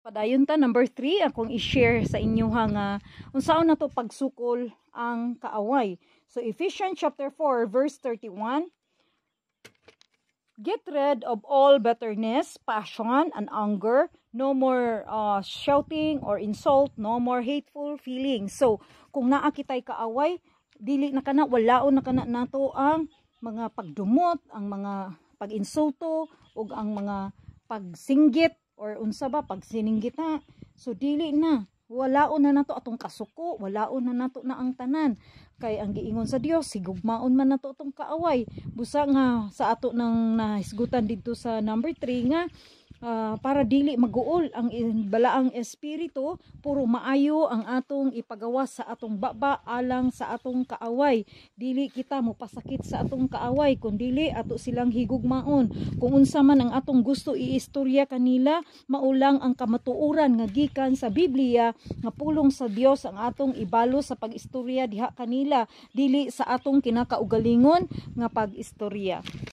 Padayon ta, number 3, akong i-share sa inyo ha nga unsaon nato pagsukol ang kaaway. So Ephesians chapter 4 verse 31: "Get rid of all bitterness, passion, and anger. No more shouting or insult, no more hateful feelings." So, kung naa kitay kaaway, dili na kana, walaon na kana nato ang mga pagdumot, ang mga pag-insulto, ug ang mga pagsinggit or unsa ba, pagsininggit na. So, dili na. Walaon na nato atong kasuko, walaon na nato na ang tanan. Kay ang giingon sa Dios, higugmaon man nato atong kaaway. Busa nga sa ato nang nahisgutan didto sa number 3 nga para dili maguol ang balaang espiritu, puro maayo ang atong ipagawas sa atong baba alang sa atong kaaway. Dili kita mopasakit sa atong kaaway, kun dili ato silang higugmaon. Kung unsa man ang atong gusto iistorya kanila, mao lang ang kamatuoran nga gikan sa Biblia nga pulong sa Dios ang atong ibalo sa pag-istorya diha kanila, dili sa atong kinakaugalingon nga pag-istorya.